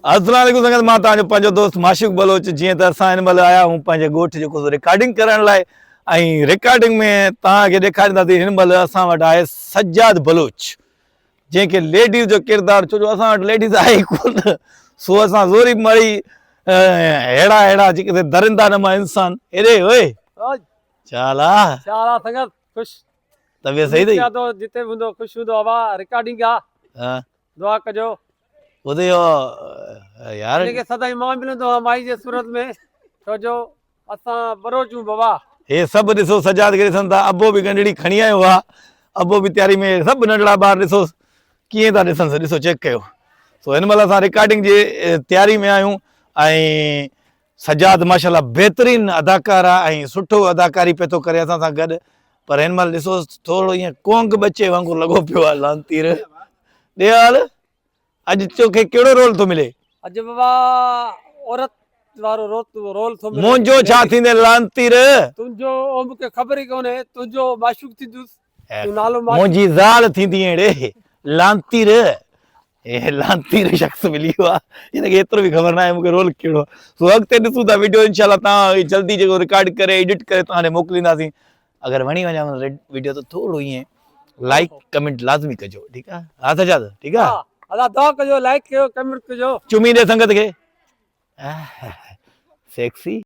السلام عليڪم سنگت مان توهان جو پنهنجو دوست معشوق بلوچ جيئن ته اسان هن مهل آيا آهيون پنهنجي ڳوٺ جيڪو سو رڪارڊنگ ڪرڻ لاء ۽ رڪارڊنگ ۾ توهان کي ڏيکارينداسين هن مهل اسان وٽ آهي سجاد بلوچ جنهن کي ليڊيز جو ڪردار ڇو جو اسان وٽ ليڊيز آهي ئي ڪونه سو اسان زوري مڙئي ههڙا ههڙا جيڪي درندا نما انسان هيڏي هوئي ڇا حال آ ڇا حال آ سنگت خوش طبيعت صحيح اٿئي جتي به هوندو خوش هوندو ابا رڪارڊنگ آ ها دعا ڪجو. ٻڌ اهو يار. هن کي سدائين مان ملندو آهيان مائي جي صورت ۾ ڇو جو اسان ٻروچون بابا. هي سڀ ڏسو سجاد کي ڏسن ٿا ابو به ڳنڍڙي کڻي آيو آ ابو به تياري ۾ سڀ ننڍڙا ٻار ڏسو ڪيئن ٿا ڏسن ڏسو چيڪ ڪيو سو هن مهل اسان رڪارڊنگ جي تياري ۾ آهيون ۽ سجاد ماشاءالله بهترين اداڪار آ ۽ سٺو اداڪاري پئي ٿو ڪري اسان سان گڏ پر هن مهل ڏسوس ٿورو ائين ڪونگ ٻچي وانگر لڳو پيو آ لانتير ڏي حال اڄ توکي ڪهڙو رول ٿو ملي؟ اڄ بابا عورت وارو رول ٿو ملي. منهنجو ڇا ٿيندين لانتير؟ تنهنجو او مونکي خبر ئي ڪونهي تنهنجو معشوق ٿيندس تون نالو معشوق. منهنجي زال ٿيندين ڙي لانتير. هي لعنتي رو شخص ملي ويو آ هن کي ايترو به خبر ناهي مونکي رول ڪهڙو آ سو اڳتي ڏسون ٿا ويڊيو انشاء الله تان جلدي جيڪو رڪارڊ ڪري ايڊٽ ڪري توهان ڏي موڪلينداسين اگر وڻي وڃي ويڊيو ته ٿورو ائين لائڪ ڪمينٽ لازمي ڪجو ٺيڪ آ ها سجاد ٺيڪ آ ادا دعا ڪجو لائڪ ڪيو ڪمينٽ ڪجو چمي ڏي سنگت کي سيڪسي.